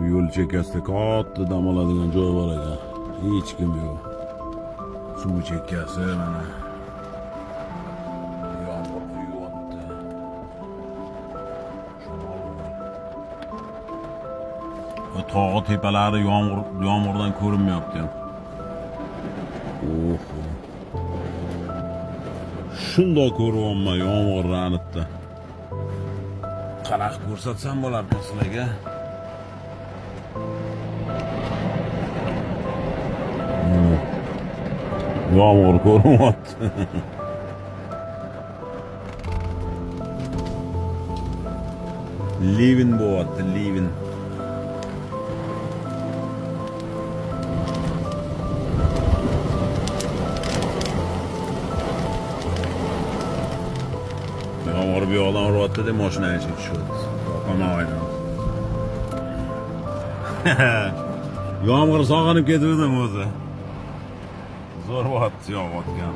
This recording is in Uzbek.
Yo'l chekkasida katta dam oladigan joy bor ekan. Hech kim yo'q. Suv chekkasi mana. Yomg'ir quyapti. Shamol bor. Va tog'i tepalari yomg'irdan ko'rinmayapti ham. Oho. Shundoq ko'ryapman yomg'irni anitda. Qanaqa ko'rsatsam bo'larkan sizlarga? Yomg'ir ko'rinyapti. Ливень bo'lyapti, ливень. Yomg'ir bu yoqdan uryapti deb mashina ichiga tushyapti. Yoqaman oynani. Yomg'ir sog'inib ketgandim o'zi. Zo'r bo'lyapti yog'ayotgan.